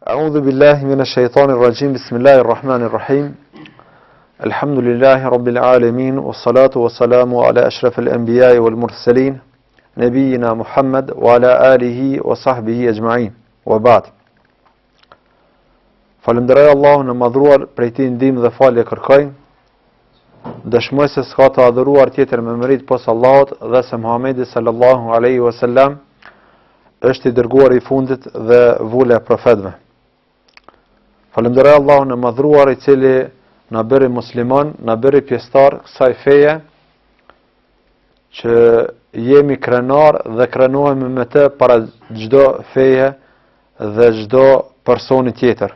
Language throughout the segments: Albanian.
A'udhu billahi minash shaitanir rajim. Bismillahir rahmanir rahim. Alhamdulillahi rabbil alamin wassalatu wassalamu ala ashrafil anbiya'i wal mursalin nabiyina Muhammad wa ala alihi wa sahbihi ajma'in. Wa ba'd. Falënderoj Allahun e madhruar prej tij ndihmë dhe falje kërkoj. Dëshmoj se s'ka të adhuruar tjetër me meritë pos Allahut dhe se Muhamedi sallallahu alaihi wasallam është i dërguari i fundit dhe vula e profetëve. Falënderoj Allahun e madhruar i cili na bëri musliman, na bëri pjesëtar kësaj feje që jemi krenar dhe krenohemi me të para çdo feje dhe çdo personi tjetër.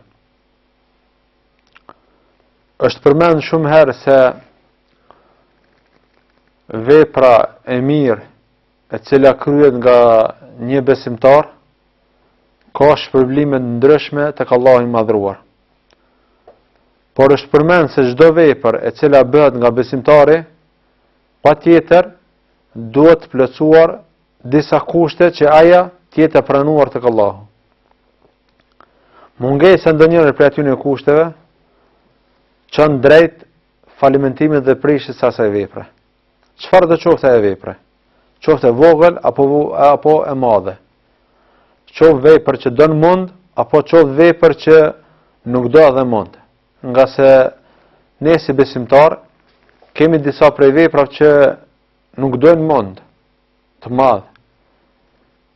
Është përmend shumë herë se vepra e mirë e cila kryhet nga një besimtar ka shpërblime të ndryshme tek Allahu i Madhëruar. Por është përmend se çdo vepër e cila bëhet nga besimtari, patjetër duhet të plotësuar disa kushte që ajo të jetë e pranuar tek Allahu. Mungesa e ndonjërit prej atyre kushteve çon drejt falimentimit dhe prishjes së asaj vepre. Çfarëdo qoftë ajo vepre? Qoftë e vogël apo apo e madhe. Qoftë vepër që don mund apo qoftë vepër që nuk do edhe mund. Ngase ne si besimtar kemi disa prej veprave që nuk dojnë mund të madh.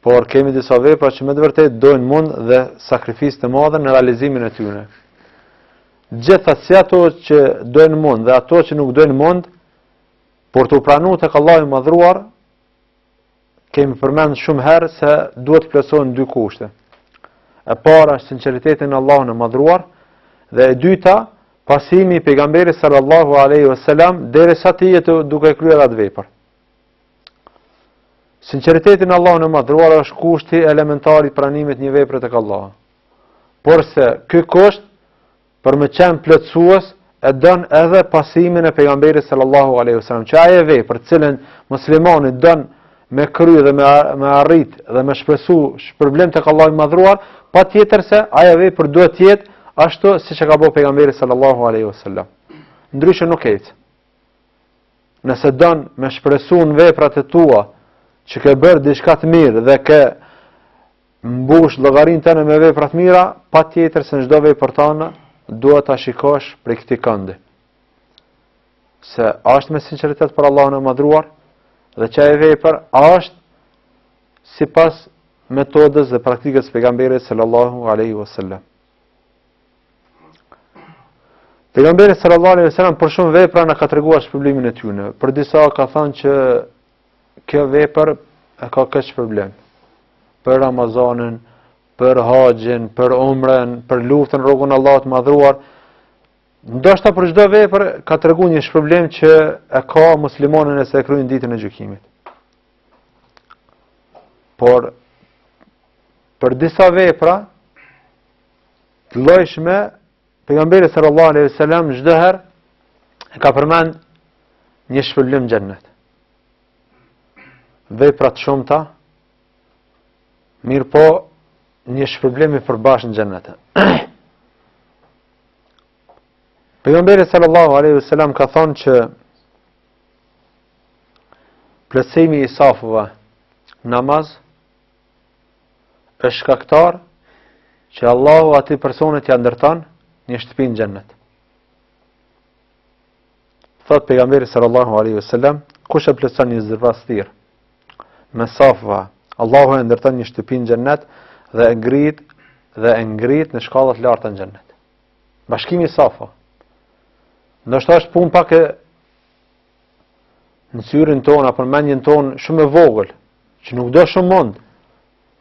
Por kemi disa vepra që me të vërtetë dojnë mund dhe sakrificë të madhe në realizimin e tyre. Gjitha si ato që dojnë mund dhe ato që nuk dojnë mund, por t'u pranu tek Allahu i Madhëruar, kemi përmend shumë herë se duhet të plotësohen dy kushte. E para është sinqeriteti në Allahun e Madhëruar dhe e dyta pasimi i pejgamberit sallallahu alaihi wasallam derisa të jetë duke kryer atë vepër. Sinqeriteti në Allahun e Madhëruar është kushti elementar i pranimit një vepre tek Allahu. Porse ky kusht për me qenë plotësues e don edhe pasimin e pejgamberit sallallahu alaihi wasallam, që ajo vepër të cilën muslimani don me kry dhe me me arrit dhe me shpresu shpërblim tek Allahu i Madhëruar, patjetër se ajo vepër duhet të jetë ashtu siç e ka bërë pejgamberi sallallahu alaihi wasallam. Ndryshe nuk ecë. Nëse don me shpresu në veprat e tua që ke bërë diçka të mirë dhe ke mbush llogarinë tënde me vepra të mira, patjetër se në çdo vepër tënde duhet ta shikosh prej këtij këndi. Se a është me sinqeritet për Allahun e Madhëruar dhe që ajo vepër a është sipas metodës dhe praktikës së pejgamberit sallallahu alaihi wasallam. Pejgamberi sallallahu alaihi wasallam për shumë vepra na ka treguar shpërblimin e tyre. Për disa ka thënë që kjo vepër e ka këtë shpërblim. Për Ramazanin, për haxhin, për umren, për luftën në rrugën e Allahut të Madhëruar. Ndoshta për çdo vepër ka treguar një shpërblim që e ka muslimani nëse e kryen ditën e gjykimit. Por për disa vepra të llojshme pejgamberi sallallahu alaihi wasallam çdo herë e ka përmend një shpërblim xhennet. Vepra të shumta, mirëpo një shpërblim i përbashkët në xhennet. Pejgamberi sallallahu alaihi wasallam ka thënë që plotësimi i safëve namaz është shkaktar që Allahu atij personit ia ndërton një shtëpi në xhennet. Thot pejgamberi sallallahu alaihi wasallam, kush e plotëson një zbrazëtirë me safa, Allahu e ndërton një shtëpi në xhennet dhe e ngrit dhe e ngrit në shkallët e larta në xhennet. Bashkimi i safave. Ndoshta është punë pak e në syrin tonë apo në mendjen tonë shumë e vogël, që nuk do shumë mund.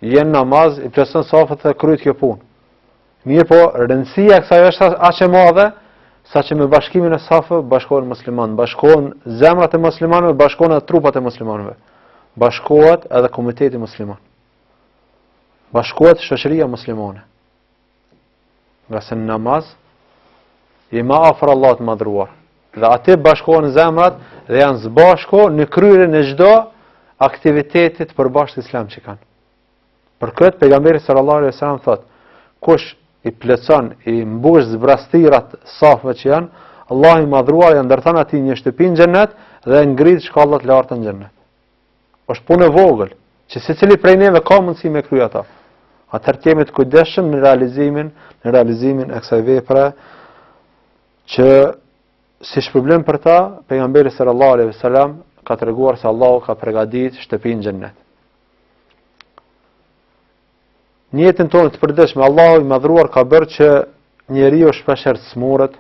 Je në namaz, i plotëson safat dhe kryhet kjo punë. Mirëpo, rëndësia e kësaj është aq e madhe, saqë me bashkimin e safëve bashkohen muslimanët, bashkohen zemrat e muslimanëve, bashkohen edhe trupat e muslimanëve. Bashkohet edhe komuniteti musliman. Bashkohet shoqëria muslimane. Ngase në namaz je ma afër Allahut të madhëruar. Dhe aty bashkohen zemrat dhe janë së bashku në kryerjen e çdo aktiviteti të përbashkët islam që kanë. Për këtë pejgamberi sallallahu alaihi wasallam thotë, kush i plotëson, i mbush zbrastirat safëve që janë, Allahu i madhruar ja ndërton atij një shtëpi në xhennet dhe e ngrit shkallët lart në xhennet. Është punë e vogël, që secili prej neve ka mundësi me kry ato. Atëherë të jemi të kujdesshëm në realizimin, në realizimin e kësaj vepre që si shpërblim për ta, pejgamberi sallallahu alaihi wasallam ka treguar se Allahu ka përgatitur shtëpinë në xhennet. Në jetën tonë të përditshme Allahu i madhruar ka bërë që njeriu shpeshherë të smuret,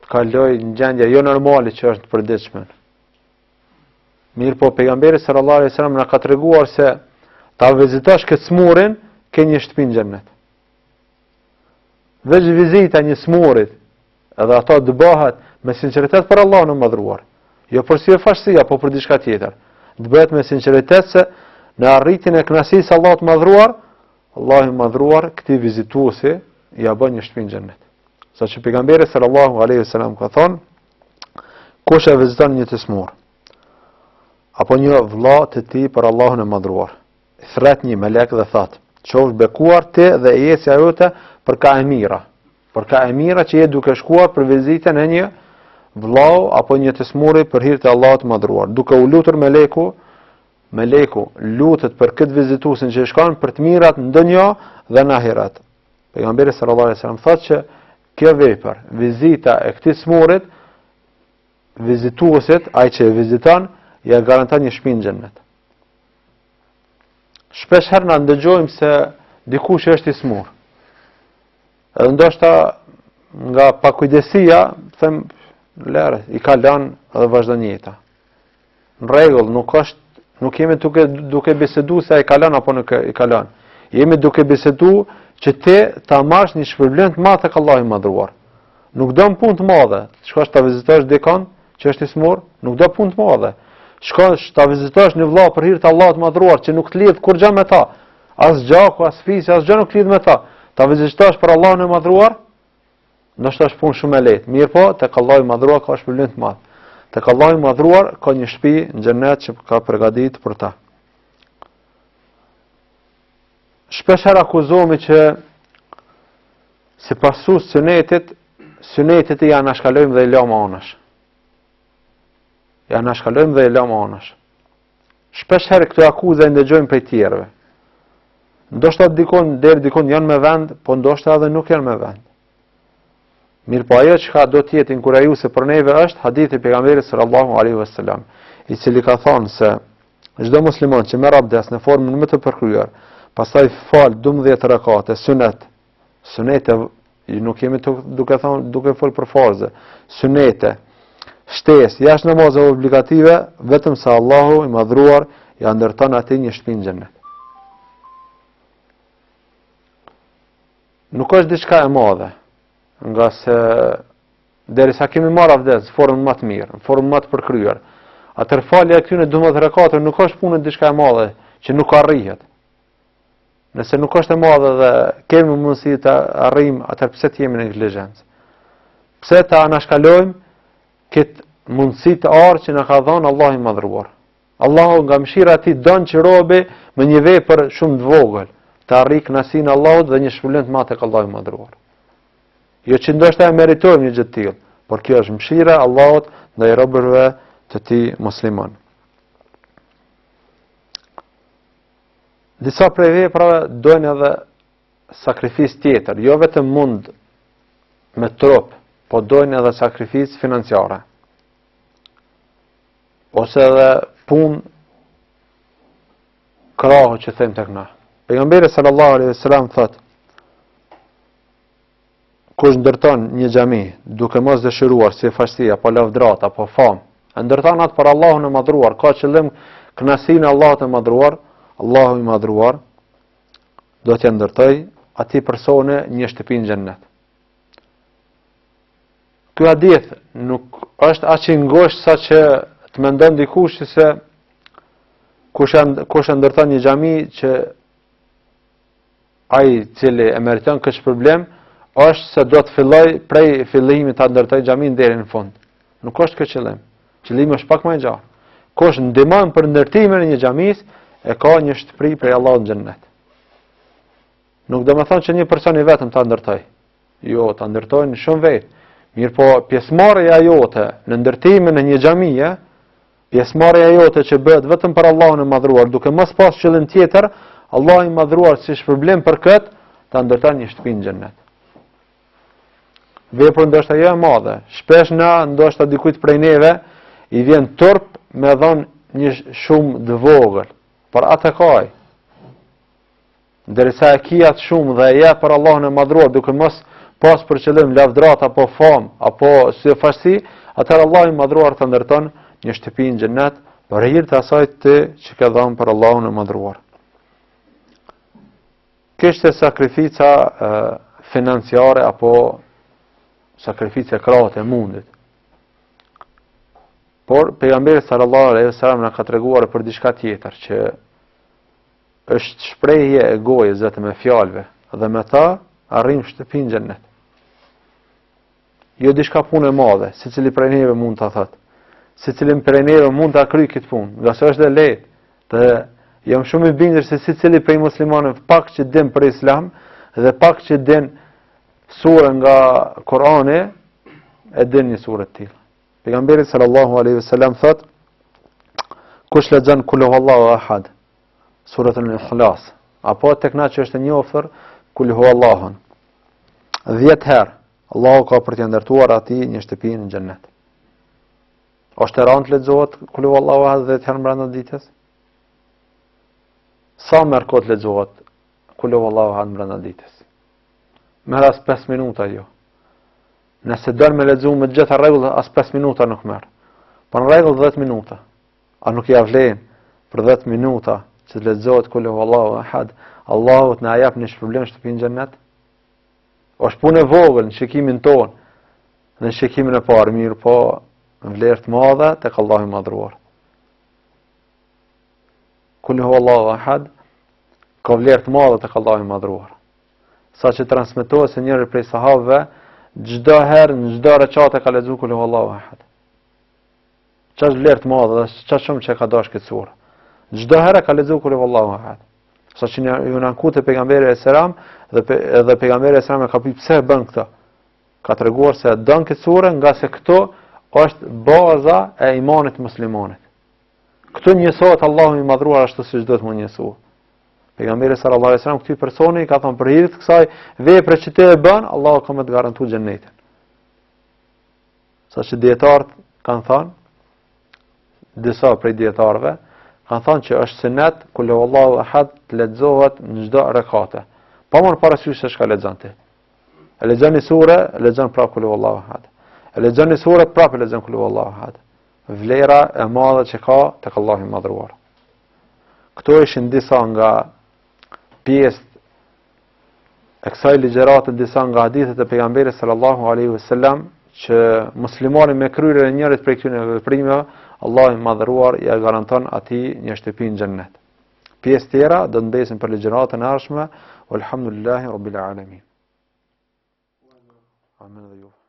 të kalojë në gjendje jo normale që është në të përditshmen. Mirëpo pejgamberi sallallahu alaihi wasallam na ka treguar se ta vizitosh këtë smurin, ke një shtëpi në xhennet. Veç vizita një smurit, edhe ato të bëhet me sinqeritet për Allahun e madhruar, jo për syefaqësi apo për diçka tjetër. Të bëhet me sinqeritet se në arritjen e kënaqësisë së Allahut të madhruar, Allahu i madhruar këtij vizituesi ia bën një shtëpi në xhennet. Saqë pejgamberi sallallahu alaihi wasallam ka thonë, kush e viziton një të smur apo një vëlla të tij për Allahun e madhruar, Thërret një melek dhe thotë, qofsh bekuar ti dhe ecja jote për ka e mira, për ka e mira që je duke shkuar për vizitën e një vllau apo një të smuri për hir të Allahut të madhruar. Duke u lutur meleku, meleku lutet për këtë vizituesin që shkon për të mirat në dynja dhe në ahiret. Pejgamberi sallallahu alajhi wasallam thotë që kjo vepër, vizita e këtij smurit, vizituesit, ai që e viziton, ja garanton një shtëpi në xhennet. Shpesh herë na ndëgjojmë se dikush është i smur. Edhe ndoshta nga pakujdesia, them, lëre, i kalon edhe vazhdon jeta. Në rregull, nuk është, nuk jemi duke duke bisedu se i kalon apo nuk i kalon. Jemi duke bisedu që ti ta marrësh një shpërblim të madh tek Allahu i madhruar. Nuk don punë të madhe, të shkosh ta vizitosh dikon që është i smur, nuk do punë të madhe. Shkosh ta vizitosh një vëlla për hir të Allahut të madhruar që nuk të lidh kurrgjë me ta. As gjaku, as fisi, asgjë nuk të lidh me ta. Ta vizitosh për Allahun e madhruar, ndoshta është punë shumë e lehtë. Mirëpo, tek Allahu i madhruar ka shpërblim të madh. Tek Allahu i madhruar ka një shtëpi në xhennet që ka përgatitur për ta. Shpesh herë akuzohemi që Si pasues sunetit, sunetet i anashkalojmë dhe i lëmë anash. I anashkalojmë dhe i lëmë anash. Shpesh herë këto akuza i ndëgjojmë prej tjerëve. Ndoshta dikun deri dikun janë me vend, po ndoshta edhe nuk janë me vend. Mirëpo ajo çka do të jetë inkurajuese për neve është hadithi i pejgamberit sallallahu alaihi wasallam, i cili ka thënë se çdo musliman që merr abdes në formën më të përkryer, pastaj fal 12 rekate sunet Sunete, nuk jemi të, duke thonë, duke fol për farze. Sunete, shtesë, jashtë namazeve obligative, vetëm se Allahu i madhruar ja ndërton atij një shtëpi në xhennet. Nuk është diçka e madhe, ngase derisa kemi marrë avdes në formën më të mirë, në formën më të përkryer, atëherë falja e këtyre 12 rekateve nuk është punë diçka e madhe që nuk arrihet. Nëse nuk është e madhe dhe kemi mundësi të arrijmë, atëherë pse të jemi në neglizhencë? Pse ta anashkalojmë këtë mundësi të artë që na ka dhënë Allahu i madhruar? Allahu nga mëshira e tij don që robi me një vepër shumë të vogël të arrijë kënaqësinë e Allahut dhe një shpërblim të madh tek Allahu i madhruar. Jo që ndoshta e meritojmë një gjë të tillë, por kjo është mëshira e Allahut ndaj robërve të tij musliman. Disa prej veprave dojnë edhe sakrificë tjetër, jo vetëm mund me trup, po dojnë edhe sakrificë financiare. Ose edhe punë krahu që them tek na. Pejgamberi sallallahu alaihi wasallam thotë: Kush ndërton një xhami duke mos dëshiruar syefaqësi apo lavdrat apo famë, e ndërton atë për Allahun e Madhruar, ka qëllim kënaqësinë e Allahut të Madhruar, Allahu i Madhruar do t'ia ndërtojë atij personi një shtëpi në xhennet. Ky hadith nuk është aq i ngushtë sa që të mendon dikush se kush e kush e ndërton një xhami që Ai i cili e meriton këtë shpërblim është se do të filloj prej fillimit ta ndërtoj xhaminë deri në fund. Nuk është ky qëllim. Qëllimi është pak më i gjatë. Kush ndihmon për ndërtimin e një xhamisë e ka një shtëpi prej Allahut në xhennet. Nuk do me thonë që një person i vetëm ta ndërtoj. Jo, ta ndërtojnë shumë vetë. Mirëpo, pjesëmarrja jote në ndërtimin e një xhamie, pjesëmarrja jote që bëhet vetëm për Allahun e Madhëruar, duke mos pas qëllim tjetër, Allahu i Madhëruar si shpërblim për këtë, ta ndërton një shtëpi në xhennet. Vepër ndoshta jo e madhe. Shpesh na ndoshta dikujt prej neve i vjen turp me dhon një shumë të vogël, por atë e ka ai. Derisa e ki atë shumë dhe e jep për Allahun e Madhëruar duke mos pas për qëllim lavdrat apo famë apo syefaqësi, atëherë Allahu i Madhëruar të ndërton një shtëpi në xhennet për hir të asaj ti që ke dhënë për Allahun e Madhëruar. Kjo ishte sakrifica e, financiare apo sakrifica e krahët e mundit. Por pejgamberi sallallahu alaihi wasallam na ka treguar për diçka tjetër që është shprehje e gojës vetëm e fjalëve dhe me ta arrijmë shtëpinë në xhennet. Jo diçka punë e madhe, secili prej neve mund ta thotë. Secili prej neve mund ta kryjë këtë punë, ngase është e lehtë. Dhe jam shumë i bindur se secili prej muslimanëve pak që din për Islam dhe pak që din sure nga Kurani e din një sure të tillë. Pejgamberi sallallahu alaihi wasallam thot: Kush lexon kul huwallahu ahad, suratun al-Ikhlas, apo tek na që është e njohur kul huwallahun. 10 herë Allahu ka për t'ia ndërtuar atij një shtëpi në xhennet. Është e rëndë të lexohet kul huwallahu ahad 10 herë brenda ditës? Sa merr kohë të lexohet kul huwallahu ahad brenda ditës? Merr as 5 minuta jo. Nëse don me lexu me të gjitha rregullat as 5 minuta nuk merr. Po në rregull 10 minuta. A nuk ia vlen për 10 minuta që të lexohet kul huwallahu ahad, Allahu të na jap një shpërblim shtëpinë në xhennet? Është punë e vogël në shikimin tonë, në shikimin e parë, mirëpo në vlerë të madhe tek Allahu i Madhëruar. Kul huwallahu ahad ka vlerë të madhe tek Allahu i Madhëruar. Sa që transmetohet se njëri prej sahabëve çdo herë në çdo rekat e ka lexuar kul huwallahu ahad. Qaq vlerë të madhe dhe qaq shumë që e ka dashur këtë sure. Çdo herë ka lexuar kul huwallahu ahad. Sa që iu anku te pejgamberi alejhi selam dhe pe, edhe pejgamberi alejhi selam e ka pyet pse e bën këtë. Ka treguar se e don këtë sure ngase këtu është baza e imanit muslimanit. Këtu njësohet Allahu i madhruar ashtu siç duhet m'u njësu. Pejgamberi sallallahu alajhi wasallam këtij personi i ka thënë për hir të kësaj vepre që ti e bën, Allahu ka me të garantu xhenetin. Sa që dijetarët kanë thënë, disa prej dijetarëve, kanë thënë që është sunet kul huwallahu ahad të lexohet në çdo rekate. Pa marrë parasysh se çka lexon ti. E lexon një sure, e lexon prapë kul huwallahu ahad. E lexon një sure, prapë e lexon kul huwallahu ahad. Vlera e madhe që ka tek Allahu i madhruar. Këto ishin disa nga pjesët e kësaj ligjërate disa nga hadithet e pejgamberit sallallahu alaihi wasallam që muslimani me kryerjen e njërit prej këtyre veprimeve, Allahu i madhëruar ia garanton atij një shtëpi në xhennet. Pjesë tjera do të mbesin për ligjëratën e ardhshme. Walhamdulillahi rabbil alamin. Amin dhe juve.